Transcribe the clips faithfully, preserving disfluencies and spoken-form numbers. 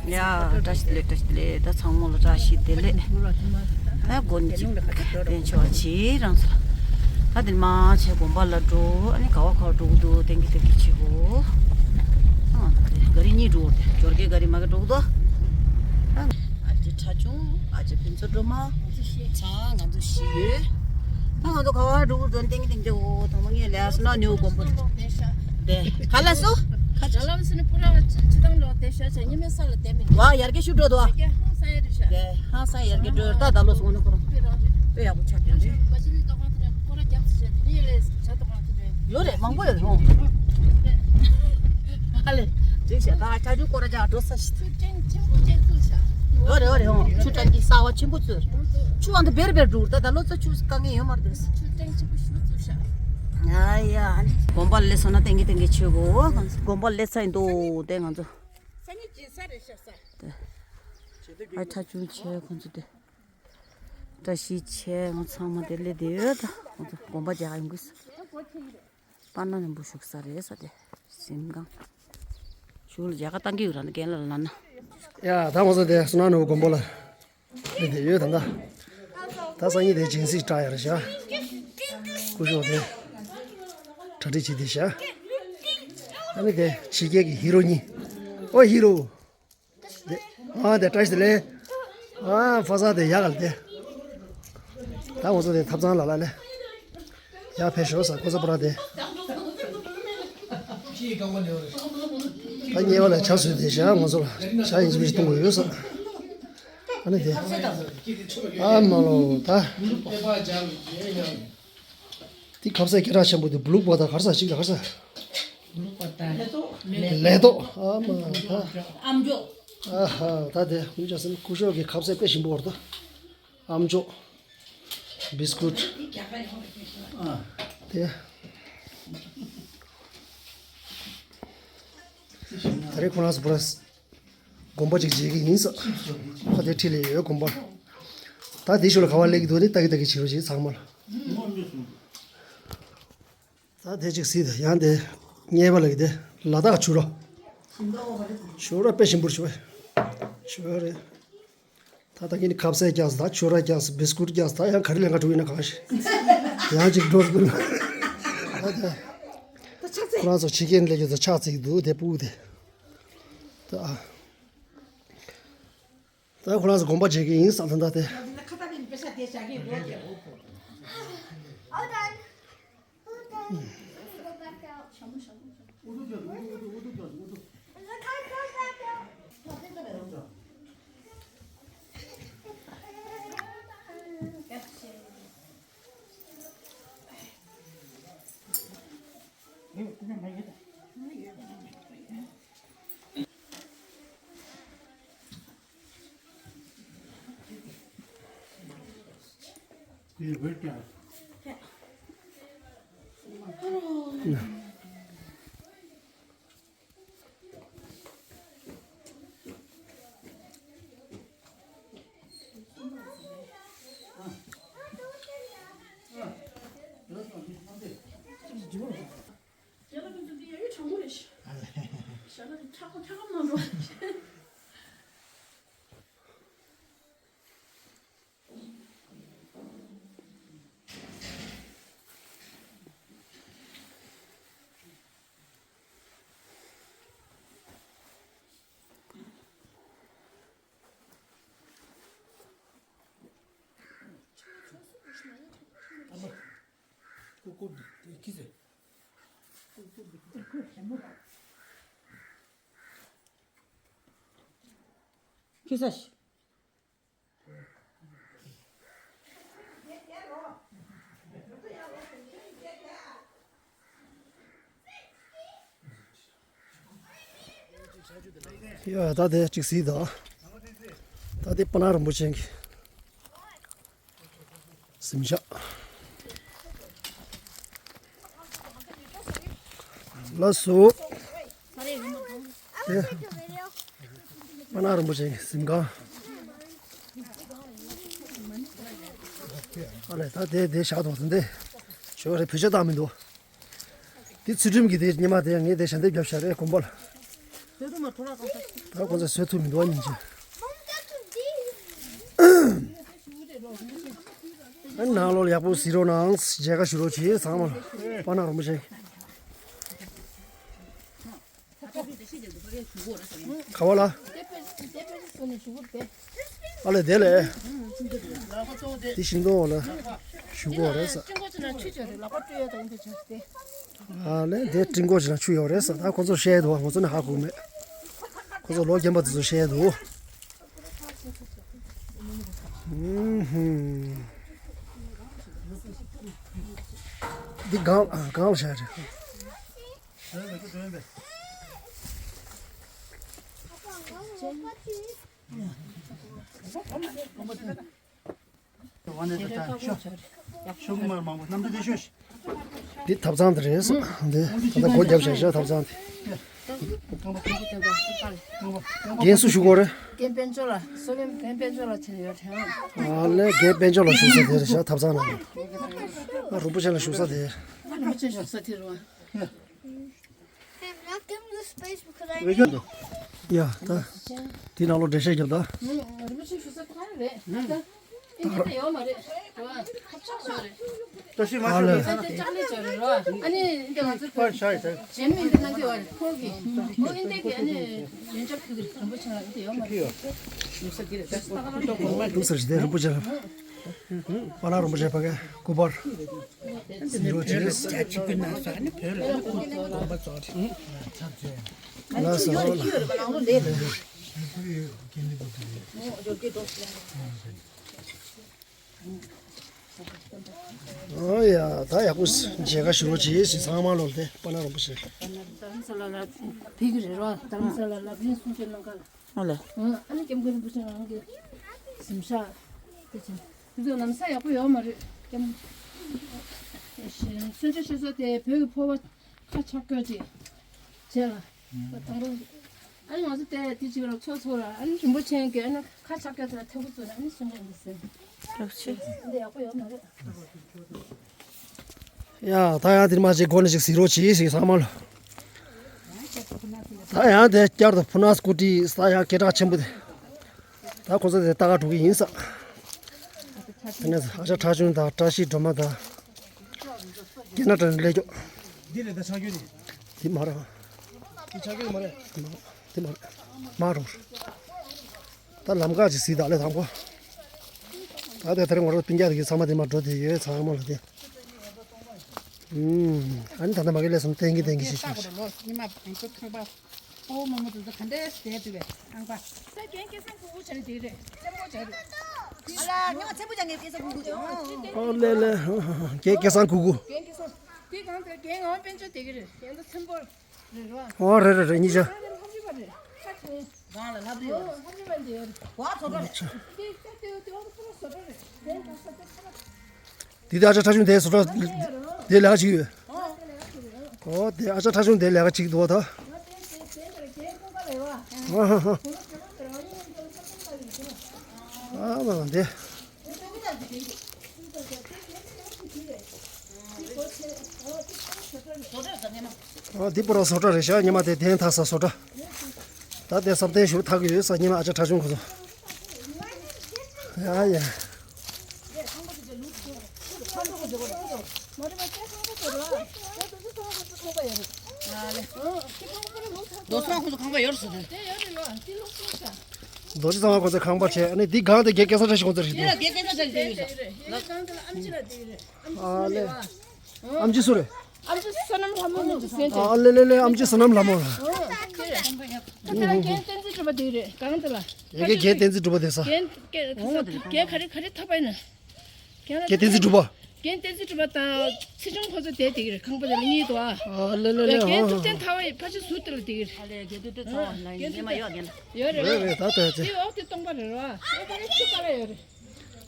ཡ། བཀྲ་ཤིས་བདེ་ལེགས། བཀྲ་ཤིས་བདེ་ལེགས། ད་ཚང་མ་ལ་བཀྲ་ཤིས་བདེ་ལེགས། ད་དགོན་གཅིག་དེ་ཆོག་ཅི་རང་ཚོ་ལ། ད་དེ་མ་བྱས་དགོན་པ་ལ་འགྲོ། ཨ་ནི་ག་བ་ག་བ་འགྲོ་གི་འདུག་ཏན་གི་ཏན་གི་བྱེད་དགོས། ཨ་ད་དེ་ག་རི་གཉིས་འགྲོ་དེ་འབྱོར་གའི་ག་རི་མ་ག་འགྲོ་གི་འདུག་ཨ་ཅེ་ཁྲ་ཆུང་། ཨ་ཅེ་ཕུན་ཚོགས་སྒྲོལ་མ། ཚང་ང་ཚོ་བཞི་ཡོད། ད་ང་ཚོ་ག་བ་འགྲོ་གི་འདུག་ཏན་གི་ཏན་གི་འགྲོ། ད་མ་ངས་ལས་སྣ་ནེའུ་དགོན་པ་དེ་ག་ལ་སོ། ཁ་ཅ་ལམ་སི་ནི་པུ་ར་ཅི་དང་ལོ་དེ་ཤ་ཆ་ཉི་མའི་ས་ལ་དེ་མི་འདུག་ཝ་ཡར་གེ་ཤུ་འགྲོ་དོ། ཧང་སང་ཡ་རི་ཤ། ཧང་སང་ཡར་གེ་འགྲོ། ད་ད་ལོ་སོང་ནི་ཁོ་རང་དཔེ་ཡག་པོ་ཆགས་ཀྱི་རེད། མ་ཅི་ནི་ཏོག་ཁང་དེ་རེད། ཁོ་ར་རྒྱབ་ཚི་ཆ་དེ་ནི་ལས་ཆ་ཏོག་ཁང་དེ་རེད། ཡོད་རེད། མང་པོ་ཡོད་རེད་ཧོ། ཨ་ལེ། དེ་ཤ་ད་ཆ་ཆུ་ཁོ་ར་ཅག་འགྲོ་ས་ཤི། ཆུ་ཕྲན་ཆེན་པོ་ཅན་ཚུ་ཤ། ཡོད་རེད་ཡོད་རེད་ཧོ། ཆུ་ཕྲན་གྱི་ས་བ་ཆེན་པོ་ཚུ། ཆུ་བ་འདི་བེར་བེར་འགྲོ། ད་ད་ལོ་ཚོ་ཆུ་དཀའ་ངལ་ཡོད་མ་རེད། ཆུ་ཕྲན་ཆེན་པོ་ཤུ་ཚུ་ཤ། ཡ་ཡ། དགོན་པ་སླེབས་སོང་ན་ཏན་གི་ཏན་གི་ཆོས་གོ། དགོན་པ་སླེབས་ཚར་ཡིན་འདུག་དེ་ང་ཚོ། ས་ཉིན་གྱི་ས་རེད་ཤག་ས། ཨ་ཁྲ་ཆུང་ཆེ་ཁོང་ཚོ་དེ། བཀྲ་ཤིས་ཆེ་ང་ཚང་མ་དེ་སླེབས་བསྡད་ཡོད། ད་ཁོང་ཚོ་དགོན་པ་རྒྱག་ཡོང་གི་ས། པ་ན་ནི་འབུ་ཞུགས་ས་རེད་ས་དེ། གཟིམ་ཁང་། ཞུགས་ལ་རྒྱ་གར་བཏང་གི་ཡོད་ར་ནི་རྒན་ལ་ལ་ན། ཡ་ད་ང་ཚོ་དེ་སུ་ན་ནི་དགོན་པ་ལ། ལེ་དེ་ཡོད་ད་ད། ད་སང་ཉིན་དེ་སྦྱིན་སྲེག་བཀྲ་ཡར་བཞག་སྐུ་ཞབས་དེ། གྲ་སྒྲིག་བྱེད་དེ་བཞག་ཨ་ནི་དེ་ཕྱི་རྒྱལ་གྱི་ཧི་རོ་གཉིས། ཨོ་ཧི་རོ། དེ་ཨ་དེ་བཀྲ་ཤིས་བདེ་ལེགས། ཨ་ཕ་ས་དེ་ཡག་ག་ལ་དེ། ད་ང་ཚོ་དེ་ཐབ་ཚང་ལ་ལ་ལེ། ཡར་ཕེབས་ཤོག་ས་ཁོ་ཚོ་པ་ར་དེ། ད་ཉེ་བ་ལ་ཇ་བཟོས་ཏེ་བཞག་ང་ཚོ་ལ་ཇ་ཡིན་གཅིག་མིན་གཅིག་གཏོང་དགོས་ཡོད་ས། ཨ་ནི་དེ། ཨ་མ་ལོ་ད། དེ་ཁ་ཟས་སྐད་གྲགས་ཆེན་པོ་དེ་བུ་ལུག་པ་ད་གར་ས་ཅིག་ད་གར་ས། ལས་ཏོག་ཨ་མ་ད། ཨམ་ཅོག་ཨ་ཧ་ད་དེ་ཁུ་ཤོག་གི་ཁ་ཟས་དཔེ་ཞིམ་པོ་བར་ད། ཨམ་ཅོག་བིས་ཀུད། དེ། ད་རེས་ཁོ་རང་ཚོ་པུ་ར་དགོན་པ་ཅིག་མཇལ་གི་ཡིན་ས། ཁོ་དེ་འཁྲིས་ལ་ཡོད་དགོན་པ། ད་དེ་ཤུལ་ལ་ག་བ་སླེབས་ཀྱི་འདུག་དེ་ལྟ་གི་ལྟ་གི་བྱེད་རོགས་བྱེད་ཚང་མ་ལ། ད་དེ་ཅིག་གཟིགས་དང་ཡང་དེ་ཉེས་པ་ལ་གི་དེ་ལ་དྭགས་ཆུ་ར། ཆུ་ར་དཔེ་ཞིམ་པོ་ཆུ་ཆུ་ར་རེད། ད་ད་གིན་ཁ་ཟས་རྒྱག་ད་ཆུ་ར་རྒྱག་བིས་ཀུད་རྒྱག་ད་ཡང་ག་རེ་ལས་ཀ་འགྲོ་ཡིན་ན་གང་ཞིག་ཡང་ཅིག་འགྲོ་དགོས་ད་ད་ཁོ་རང་ཚོ་ཕྱི་རྒྱལ་ལས་ཀྱི་ཚོ་ཕྱག་བརྩིགས་འདུག་དེ་སྤུ་དེ་ད། ད་ཁོ་རང་ཚོ་དགོན་པ་མཇལ་གི་ཡིན་བསམ་ད་ད་དེ། ཡ་ད་དེ་གཅིག་གཟིགས་དང་། ད་དེ་པ་ན་རིན་པོ་ཆེ་གི་གཟིམ་ཤག་ལགས་སོ། དེ་པ་ན་རིན་པོ་ཆེ་གི་གཟིམ་ཁང་། ཨ་ལས་ད་དེ་དེ་བཞག་དང་ཟིན་ཏེ། ཞོ་རེ་བོད་ཆས་བཏང་མི་འདུག་དེ་ཚུལ་ཁྲིམས་ཀྱི་དེ་ཉི་མ་དེ་ངས་དེ་ཞལ་འདེབས་བརྒྱབ་བཞག་རེད་དགོན་པ་ལ། ད་ཁོ་ཚོ་བཟོད་ཐུབ་མི་འདུག་ཨ་ཉིན་གཅིག་ཨ་ནང་ལོགས་ཡག་པོ་གཟིགས་རོགས་གནང་། མཇལ་ཁ་ཞུ་རོགས་གྱིས་ཚང་མ་ལ། པ་ན་རིན་པོ་ཆེ། ག་བ་ལ། ཨ་ལས་དེ་ལས། དེ་ཤིང་སྡོང་འོག་ལ་བཞུགས་ཀྱི་ཡོད་རེད་ས། ཨ་ལས་དེ་སྤྲིན་གོག་ཅིག་ན་ཆུ་ཡོད་རེད་ས། ད་ཁོ་ཚོ་བཤད་འདུག་ང་ཚོ་ནི་ཧ་གོ་མེད། ཁོ་ཚོ་ལོ་རྒན་པ་དེ་ཚོ་བཤད་འདུག་ཨུ་ཧུམ། འདི་སྒང་ཨ་སྒང་ལ་བཞག་རེད། འདི་ཐབ་ཚང་དེ་རེད། འདི་ད་ལྟ་སྒོ་བརྒྱབ་བཞག་བཞག་ཐབ་ཚང་དེ། རྒན་སུ་བཞུགས་ཡོད་རེད། རྒན་དཔལ་འབྱོར་ལགས། བསོད་ནམས་རྒན་དཔལ་འབྱོར་ལགས་བྱས་ཡོད་དྲན། ཨ་ལས་རྒན་དཔལ་འབྱོར་ལགས་བཞུགས་ས་དེ་རེད་བཞག་ཐབ་ཚང་ནང་། ཨ་རིན་པོ་ཆེ་ལགས་བཞུགས་ས་དེ། རིན་པོ་ཆེ་བཞུགས་ས་དེ་རེད་བ། Hey, I'm not giving you space because I need ཡ་ད། དེ་ནང་ལོགས་འགྲེལ་བཤད་རྒྱབ་ད། རིན་པོ་ཆེ་བཞུགས་ས་གང་རེད། ད་ལྟ་ཨིན་དེ་ཡོད་མ་རེད། ཁབ་ཆག་ཆག་རེད། བཀྲ་ཤིས་མ་ཨ་ལས། ཨ་ནི་ལྕགས་ལེ་ཆག་རེད་རོ། ཨ་ནི་འདི་ང་ཚོ་ཕར་ཤ་ཡི་ད། གཞན་མི་འདི་ནང་གི་བར་ཁོ་གི་ཨོ་ཨིན་དེ་གི་ཨ་ནི་ཡོན་ཆབ་ཁུ་གི་རིན་པོ་ཆེ་ལ་ཨིན་དེ་ཡོད་མ་རེད། བཞུགས་ས་གི་རེད། ད་ལྟ་ལྟོ་གོང་མ་ལྟོ་ཟེར་ཞིག་དེ་རིན་པོ་ཆེ་ལ། པ་ལགས་རིན་པོ་ཆེ་ཕ་གི་སྐུ་པར། ཟེར་རོ་བྱས། ལ་ས་ཨོ་ལ། ཨོ་ཡ་ད་ཡག་པོ་མཇལ་ཁ་ཞུ་རོགས་བྱེད་ཟེར་ཚང་མ་ལོ་དེ་པ་ལགས་རིན་པོ་ཆེ། རྡ་རམ་ས་ལ་ལ་ཕེབས་ཀྱི་རེད་རོ། རྡ་རམ་ས་ལ་ལ་ལ་ཕེབས་གསུང་བཤད་གནང་ག་ལ། ཨོ་ལེ། ཨ་ནི་ཀེམ་ཀུན་རིན་པོ་ཆེ་རང་གི་གཟིམ་ཤག་དེ་ཆེ། དེ་ཚོ་ལམ་སང་ཡག་པོ་ཡོད་མ་རེད། ཀེམ་གསུང་ཆོས་ཞུ་ས་དེ་བོད་ཀྱི་ཕོ་བ་ཁ་ཆག་སྐྱོ་ཅིག་བྱས་ལ། དང་པོ་ཨ་ནི་ང་ཚོ་དེ་དེ་ཅིག་ལ་ཚོགས་ཚོགས་ལ་ཨ་ནི་རིན་པོ་ཆེ་གི་ཨ་ནི་ཁ་ཆག་སྐྱོ་དེ་ལ་ཐེ་བོ་བཙུགས་ནས་ཨ་ནི་གསུང་ཆོས་འདི་ཟེར། ཡག་པོ་ཡོད་མ་རེད། ཡ་ད་ཡང་དེར་མ་ཅིག་སྒོ་ནས་ཅིག་གཟིགས་རོགས་གྱིས་ཟེར་ཚང་མ་ལ། ད་ཡང་དེ་བསྐྱར་དུ་ཕུ་ན་སྐུ་དྲི་ས་ཡ་སྐད་གྲགས་ཆེན་པོ་དེ། ད་ཁོ་ཚོ་དེ་ལྟ་ག་འགྲོ་གི་ཡིན་ས། དེ་ནས་ཨ་ཅག་ཁྲ་ཆུང་དང་བཀྲ་ཤིས་སྒྲོལ་མ་དང་། རྒན་ན་དྲན་ལས་ཀྱོ། འདི་རེད་ད་ཆག་རྒྱུ་རེད། འདི་མ་རེད། འདི་ཆག་རྒྱུ་མ་རེད། འདི་མ་རེད། མ་རུང་། ད་ལམ་ཁ་ཅིག་གཟིགས་དང་ལས་དང་པོ། ད་ལྟ་དེ་རིང་ང་རང་སྤུན་ཀྱག་དེ་གི་ཚང་མ་དེ་མ་འགྲོ་དེ་ཡོད་ཚང་མ་ལ་དེ། ཨུམ། ཨ་ནི་ད་ལྟ་མ་གི་ལས་སོང་ཏན་གི་ཏན་གི་ཞིག་ཞིག་ལོ་ཉི་མ་ང་ཚོ་ཁང་པ་ཨོ་མོ་མོ་དེ་ཚོ་ག་འདྲས་བསྡད་འདུག་པས་ཁང་པ། ས་རྒན་སྐལ་བཟང་ཁུ་ཁུ་བྱས་ནས་དེ་རེད་ཆེན་པོ་བྱས་རེད། ཨ་ལ་ཉི་མ་ཆེན་པོ་བྱས་ངས་སྐལ་བཟང་ཁུ་ཁུ་དེ་ཨོ། ཨོ་ལེ་ལེ། རྒན་སྐལ་བཟང་ཁུ་ཁུ། རྒན་སྐལ་བཟང་དེ་གང་དེ་རྒན་ངག་དབང་དཔལ་འབྱོར་དེ་གི་རེད་རྒན་ད་ཆེན་པོ། ཨོ་རེད་རེད་རེད་གཉིས་ཆ། ལྷ་བྲིས་པ་རེད། ཁ་ཆེ། གང་ལ་ལྷ་བྲིས་ཡོད་རེད། ལྷ་བྲིས་པ་འདི་ཡོད་རེད། བ་ཚོ་ཁྲ་རེད། འདི་ལྟ་དེ་དེ་བ་ཚོ་ཁྲ་བཟོ་གྲྭ་རེད། དེ་ལྟ་ཨ་ཅག་ཁྲ་ཆུང་དེ་བཟོ་གྲྭ་དེ་ལས་ཀ་བྱེད་ཀྱི་ཡོད། ཨོ་དེ་ཨ་ཅག་ཁྲ་ཆུང་དེ་ལས་ཀ་བྱེད་ཀྱི་འདུག་བ་ད། ཨ་ཧ་ཧ། ཨ་མ་དེ། ཨ་འདི་པུ་ར་བཟོ་གྲྭ་རེད་ཤག་ཉི་མ་དེ་གདན་འཐག་ས་བཟོ་གྲྭ། ད་དེ་བསམ་གཏན་ཞུ་ཐག་གི་ཡོད་ས་ཉི་མ་ཨ་ཅག་ཁྲ་ཆུང་ཁོ་ཚོ། ཡ་ཡ། རྡོ་སོང་ཁོ་ཚོ་ཁང་པ་ཡོད་རེད་ཟེར་ད། རྡོ་རྗེ་ཚང་བ་ཁོ་ཚོ་ཁང་པ་བྱས་ཨ་ནི་འདི་སྒང་དེ་རྒན་སྐལ་བཟང་བཀྲ་ཤིས་ཁོ་ཚོ་རེད་འདུག་དེ་ལ་རྒན་སྐལ་བཟང་བཀྲ་ཤིས་དེ་ཡོད་ས། ཨ་ལེ། ཨམ་ཆི་སུ་རེད། ཨམ་ཆི་བསོད་ནམས་ལྷ་མོ་ནས་ཟེར་ཨ་ལེ་ལེ་ལེ་ཨམ་ཆི་བསོད་ནམས་ལྷ་མོ་ལ། ཨོ་དེ་རེད། ད་ལྟ་རྒན་བསྟན་འཛིན་གྲུབ་པ་དེ་རེད་སྒང་དེ་ལ། ཡ་གི་རྒན་བསྟན་འཛིན་གྲུབ་པ་དེ་ས། རྒན་རྒན་ག་རེ་ག་རེ་ཐོབ་པ་ཡིན་ན། རྒན་བསྟན་འཛིན་གྲུབ་པ། རྒན་བསྟན་འཛིན་གྲུབ་པ་དང་ཚེ་ཆུང་ཁོ་ཚོ་དེ་དེ་གི་རེད་ཁང་པ་དེ་ལ་གཉིས་འདུག་ཨ། ཨ་ལེ་ལེ་ལེ། རྒན་ཐུབ་བསྟན་ཐར་པ་ཡི་ཕ་ཆུ་ཟུར་དེ་ལ་དེ་གི་རེད། ཨ་ལེ་རྒན་ཐུབ་བསྟན་ཚང་བ་ལ་ཉི་མ་ཡོད་རྒན་ལ། ཡོད་རེད་རེད་རེད་ད་ལྟ་ཡོད་ཚེ། དེ་འོག་དེ་སྟོང་པ་རེད་རོ། ཨ་ད་རེད་ཆུ་ཀ་ལ་ཡོད་རེད།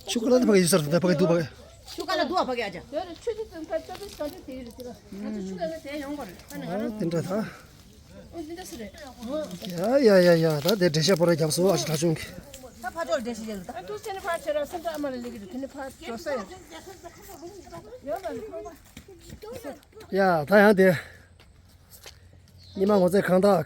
ཆུ་ཀ་ལ་དེ་ཕ་གི་ཡོད་ས་རེད་ད་ཕ་གི་འདུག་ཕ་གི། ཆུ་ཀ་ལ་འདུག་ཨ་ཕ་གི་ཨ་ཅག་ཡོད་རེད་ཆུ་དེ་ཙམ་ཕ་ཅོ་དེ་ས་དེ་དེ་རེད་དེ་ལ། ང་ཚོ་ཆུ་ཀ་ལ་དེ་ཡོང་པ་རེད་ཨ་ནི་ང་རང་དེ་འདྲ་ད། ཨོ་འདི་འདྲ་ས་རེད། ཡ་ཡ་ཡ་ཡ་ད་དེ་འགྲེལ་བཤད་པོ་ར་རྒྱབ་སོ་ཨ་ཅག་ཁྲ་ཆུང་གི། ད་ཕ་ཅོག་འགྲེལ་བཤད་རྒྱབ་ད། ཨ་ཏུ་སེ་ནི་ཕ་ཆེ་ར་སེ་འདྲ་ཨ་མ་ལ་ལི་གི་རེད་དེ་ནི་ཕ་ཅོག་ས་ཡོད། ཡོད་ལ་ནི་ཁང་པ། ཡ་ད་ཡང་དེ། ཉི་མ་ངོ་ཚེ་གང་དག་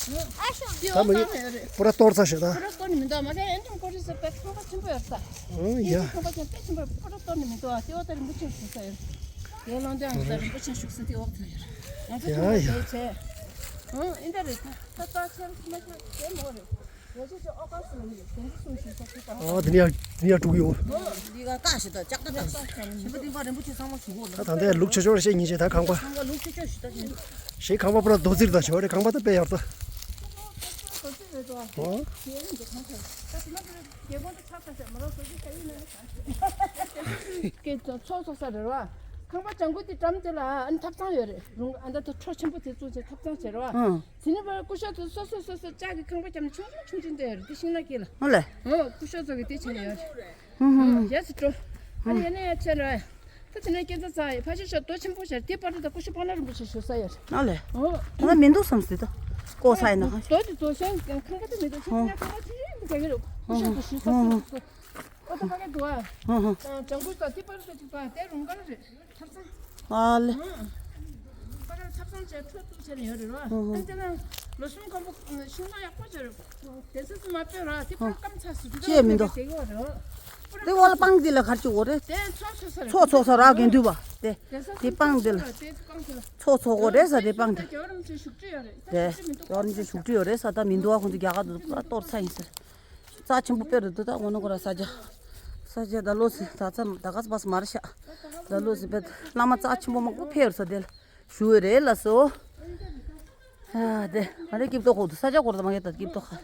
ད་མི་ཡོད། པུ་ར་གཏོར་ཚར་ཞེ་ད། པུ་ར་གཏོར་ནི་མི་འདུག་མ་གཞི་ཨེ་འདྲ་ཀོ་རི་ཟེར་ཏེ་ཁང་པ་ཆེན་པོ་ཡོད་ས། ཨང་ཡ། ཁང་པ་ཆེན་དཔེ་ཆེན་པོ་པུ་ར་གཏོར་ནི་མི་འདུག་ཨ་ཏེ་བ་ད་རིན་པོ་ཆེ་ཞུ་ས་ཡོད། དེ་ལོང་དེ་ཨང་ད་རིན་པོ་ཆེ་བཞུགས་ས་དེ་འོག་ད་ཡོད། ང་ཚོ་ཡ་ཡ། ཁང་པ་དེ་ཆེ། ཨང་ཨེ་འདྲ་རེད་ད་ད་ཚ་ཆེ་མ་ཆེ་དེ་མོ་རེད། ཨ་དེ་ནས་ཡར་དེ་ནས་ཡར་དྲུག་ཡོང་། འདི་ག་ཀ་ཞིག་དང་ལྕགས་རྟ་དང་ཞིམ་པོ་འདི་ག་རིན་པོ་ཆེ་ཚང་མ་ཞུ་གོ་ད་ད་ལྟ་ལུག་ཆེ་ཆོག་རེ་བཤད་ཉིན་བྱེད་ད་ཁང་པ། ཁང་པ་ལུག་ཆེ་ཆོག་ཞིག་ད་ཞིམ་པོ། ཞེས་ཁང་པ་པུ་ར་རྡོ་རྩིག་དང་ཞོ་རེ་ཁང་པ་ད་དཔེ་ཡག་ད། ཨོ། ཀེ་ཚོ་ཚོགས་ས་རེད་བ། ཁང་པ་ལྗང་གུ་དེ་འགྲམ་དེ་ལ་ཨ་ནི་ཐབ་ཚང་ཡོད་རེད་རུང་ཨ་ད་ད་ཁྲོ་ཆེན་པོ་དེ་བཙུགས་བྱས་ཐབ་ཚང་བྱས་རེད་བ། ཨང་། དེ་ནས་པར་སྐུ་ཞབས་ཚོ་སོ་སོ་སོ་སོ་ལྕགས་ཀྱི་ཁང་པ་བརྒྱབ་ནས་ཆུང་ཆུང་ཆུང་ཆུང་དེ་ཡོད་རེད་དེ་ཤིང་ནགས་དཀྱིལ་ལ། ཨོ་ལེ། ཨོ་སྐུ་ཞབས་ཚོ་གི་དེ་བྱས་ནས་ཡོད་རེད། ཧུམ་ཧུམ། ཡ་སི་ཏོ། ཨ་ནི་ཡ་ནས་ཡ་ཆེ་ར། ད་དེ་ནས་སྐྱེ་འཚར་ཚ་ཡི་ཕ་ཤི་ཤ་རྡོ་ཆེན་པོ་ཤར་དེ་པར་དུ་ད་སྐུ་ཞབས་པང་ལ་རིན་པོ་ཆེ་ཞུ་ས་ཡོད་རེད། ཨོ་ལེ། ཨོ། ང་མི་འདུག་བསམ་སྲིད་དོ། ལྐོག་ས་ཡིན་ན་ཧ། རྡོ་དེ་ཚོ་ཤང་ཁང་པ་དེ་མི་འདུག་ཤང་ཁང་པ་དེ་རིང་དུ་ག་གི་རེད་སྐུ་ཞབས་དེ་ཞུ་ས་སྲིད་དོ། ཨོ་ད་ཕ་གི་འདུག་ཨ། ཨོ་ཧོ། ལྗང་གུ་ད་དེ་པར་དུ་ཅིག་ད་དེ་རུང་ག་རེད། ཨ་ལེ། ཨ་ཁ་ཐབ་ཚང་བྱས་ཁྲོ་བཙུགས་བྱས་ནས་ཡོད་རེད་རོ། ཨ་ཏན་ཏན་ལོ་གསུམ་གོང་པོ་ཤིང་ནགས་ཡག་པོ་བྱས་རེད། དེ་ཚོ་ཚོ་མ་སྤོས་རོ་དེ་ཕར་སྐམ་ཚ་སུ་དུ་ཅི་ཡང་མི་འདུག་དེ་གི་བ་རེད། དེ་འོག་ལ་སྤང་དེ་ལ་གར་གྱི་འོ་རེད། དེ་ཚོ་ཚོ་ས་རེད། ཚོ་ཚོ་ས་ར་གན་དུས་བ་དེ་དེ་སྤང་དེ་ལ། ཚོ་ཚོ་འོ་རེད་ས་དེ་སྤང་དེ། རྒྱ་རམ་ཆེ་ཤུགས་ཀྲི་ཡོད་རེད། དེ་རྒྱ་རམ་ཆེ་ཤུགས་ཀྲི་ཡོད་རེད་ས་ད་མི་འདུག་བ་ཁོང་ཚོ་རྒྱ་གར་དུ་གཏོར་ཚ་ཡིན་ཟེར། རྩ་ཆེན་པོ་དཔེ་རུ་འདུག་ད་ངོ་ནོ་ཁོ་ར་ས་ཆ། ས་ཆ་ད་ལོ་སི་ད་ཚ་ད་ག་ས་བ་སི་མ་རེད་ཤག་ད་ལོ་སི་བེད་བླ་མ་རྩ་ཆེན་པོ་མང་པོ་ཕེབས་ས་དེ་ལ་ཞུ་འོས་རེད་ལ་སོ། ཨ་དེ་ང་རེ་སྐྱིབ་ཏོ་ཁོ་དུ་ས་ཆ་ཁོ་ར་ད་མ་གེ་ད་སྐྱིབ་ཏོ་ཁ།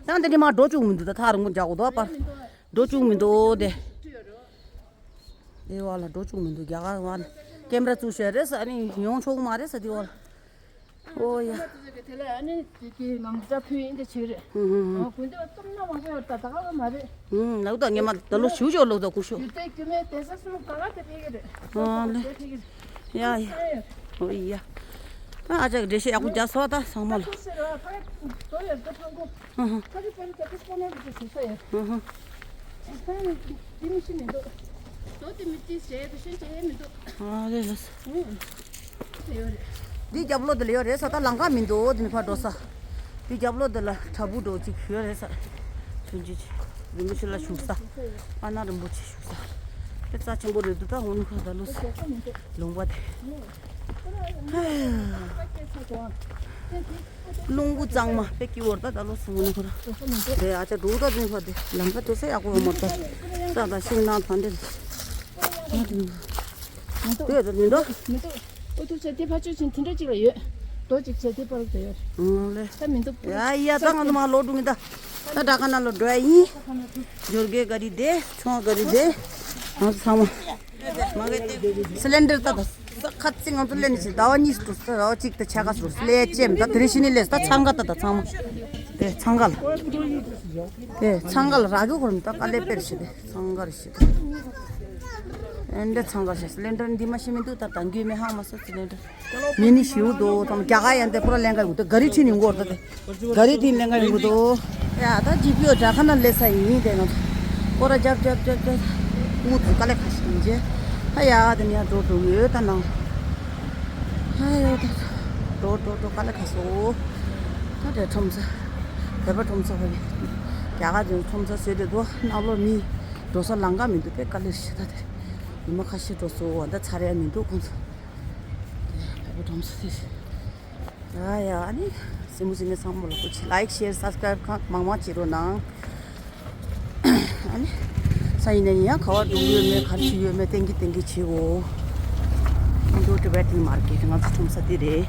ཡང་དེ་འདྲི་མ་འགྲོ་བཅུག་མི་འདུག་ད་ཐག་རིང་པོ་འཇག་གོ་དོ་པར། འགྲོ་བཅུག་མི་འདུག་དེ། དེ་བ་ལ་འགྲོ་བཅུག་མི་འདུག་རྒྱ་གར་བ་ལ་ཀེམ་ར་བཙུགས་ཤོད་རེད་ས་ནི་ཡོང་ཆོག་མ་རེད་ས་དེ་བ་ལ། ཨོ་ཡ། དེ་ལ་ཨ་ནི་དེ་དེ་ནང་སྒྲ་ཕུལ་ཡིན་དེ་བྱེད་རེད། ཧུམ་ཧུམ་ཧུམ། ཨ་དགོན་སྡེ་བ་གཙུག་ན་མང་པོ་ཡོད་ད་ད་ག་བ་མ་རེད། ཧུམ་ལག་ཏོ་ངེ་མ་ད་ལོ་ཞུ་ཞོ་ལོ་ད་ཀུ་ཤོ། ཡུལ་དེ་རྒྱུ་མེད་དེ་ས་སུ་ད་ག་དེ་ཕེ་གི་རེད། ཨ་ལེ། དེ་ཕེ་གི་རེད། ཡ་ཡ། ཨོ་ཡ། ད་ཨ་ཅག་འགྲེལ་བཤད་ཡག་པོ་རྒྱག་སོ་ད་ཚང་མ་ལ། ཁུ་སེ་ར་ཕ་གི་དོ་ཡོད་ད་ཕང་གོ། ཧུམ་ཧུམ། ཕ་གི་ཕ་གི་ད་ཁུ་སེ་ན་རེད་ཞུ་ས་ཡོད། ཧུམ་ཧུམ། ཨ་ནི་དེ་མི་ཤེས་མི་འདུག་དོ་དེ་མི་དེ་བྱས་དེ་ཤེས་བྱས་མི་འདུག་ཨ་ལེ་ལེ། ཨུ། དེ་ཡོད་རེད། འདི་རྒྱབ་ལོགས་དེ་ལ་ཡོད་རེད་ས་ད་ལམ་ཁ་མི་འདུག་དེ་ནི་ཕར་འགྲོ་ས། འདི་རྒྱབ་ལོགས་དེ་ལ་བྲག་ཕུག་འགྲོ་ཅིག་ཡོད་རེད་ས། ཐུན་ཅི་ཅི། རིན་པོ་ཆེ་ལ་བཞུགས་ས། པ་ན་རིན་པོ་ཆེ་བཞུགས་ས། དེ་རྩ་ཆེན་པོ་རེད་འདུག་ད་འོ་ནི་ཁ་ད་ལོ་ས། ལུང་པ་དེ། ཧ་ཡ། རླུང་བུ་གཙང་མ་དཔེ་སྐྱིད་པོ་རེད་ད་ད་ལོ་སོང་ནི་ཁོ་ར། དེ་ཨ་ཅག་འགྲོ་ད་དེ་ཁོ་དེ་ལམ་ཁ་དེ་ས་ཡག་པོ་ཡོད་མ་རེད་ད། ས་ད་ཤིང་ནགས་ཐང་དེ་རེད། དེ་ད་མི་འདུག་མི་འདུག་ཨོ་ཐུག་ཆ་དེ་ཕ་ཆོས་ཆེན་དེ་འདྲ་ཅིག་ལ་ཡོད། རྡོ་ཅིག་ཆ་དེ་པར་དུ་ཡོད། ཨང་ལེ། ད་མི་འདུག་ཡ་ཡ་ད་ང་ཚོ་མ་ལོག་འགྲོ་གི་ད། ད་དྲ་ཁ་ན་ལོ་འགྲོ་ཡ་ཡིན། འབྱོར་གའི་ག་རི་དེ་ཆུང་ག་རི་དེ། ང་ཚོ་ཚང་མ། སི་ལིན་ཌར་ད་ད་ས་ཁ་ཚིག་ང་ཚོ་ལེན་ནི་ཟླ་བ་གཉིས་སུ་ཟླ་བ་གཅིག་དང་ཕྱེད་ཀ་སུ་ལས་ཅེམ་ད་དེ་རིང་ཕྱི་ནས་ལས་ད་འཚང་ཁ་ད་ད་ཚང་མ་དེ་འཚང་ཁ་ལ་དེ་འཚང་ཁ་ལ་རག་གི་ཁོར་མི་ད་དཀའ་ལས་དཔེར་ཞིག་དེ་འཚང་ཁ་རེ་ཞིག་ད་ཨེ་འདྲ་འཚང་ཁ་ཞིག་སི་ལིན་ཌར་འདི་མ་ཤི་མི་འདུག་ད་ད་འགུལ་མེད་ཧང་མ་སོ་སི་ལིན་ཌར། མི་ནི་ཞིའུ་དོ་དང་རྒྱ་གར་ཡང་དེ་པུ་ར་ལེན་ག་ཡོང་དེ་ག་རི་ཁྲིད་ནི་ཡོང་གོ་ར་ད་དེ་ག་རི་ཁྲིད་ལེན་ག་ཡོང་གོ་དོ། ཡ་ད་ཇི་པི་ཨོ་དྲ་ཁ་ན་ལས་ས་ཡིན་དེ་ང་ཚོ་སྐོར་ར་རྒྱབ་རྒྱབ་རྒྱབ་རྒྱབ་དངུལ་དུ་དཀའ་ལས་ཁ་ཤས་ཡིན་རྗེས་ཧ་ཡ་དེ་ནི་ཡང་འགྲོ་འགྲོ་ཡོད་ད་ནང་ཧ་ཡ་ད་འགྲོ་འགྲོ་འགྲོ་དཀའ་ལས་ཁ་སོ་ད་དེ་ཁྲོམ་ས་བོད་པ་ཁྲོམ་ས་བ་ཡིན་རྒྱ་གར་དེ་ཁྲོམ་ས་བཟོས་དེ་དོ་ནག་ལོ་མི་འགྲོ་ས་ལང་ག་མི་འདུག་པས་དཀའ་ལས་ཤི་ད་དེ་ཉི་མ་ཁ་ཤས་འགྲོ་སོ་ད་ཚར་ཡ་མི་འདུག་ཁོང་ཚོ། བོད་པ་ཁྲོམ་ས་དེ། ཡ་ཡ་ཨ་ནི་སྲིན་མོ་སྲིན་མོ་ཚང་མ་ལ་སྐུ་མཁྱེན། ལའིག་ཤེར་སབ་སི་ཀ་རའིབ་གང་མང་མང་བྱེད་རོགས་གནང་། ཨ་ནི་ས་ཡིན་ན་ཡིན་ཡང་ག་བ་འགྲོ་གི་ཡོད་མེད་ག་རེ་བྱེད་ཡོད་མེད་ཏན་གི་ཏན་གི་བྱེད་འོ། Indo Tibetan Market ང་ཚོ་ཁྲོམ་ས་དེ་རེད།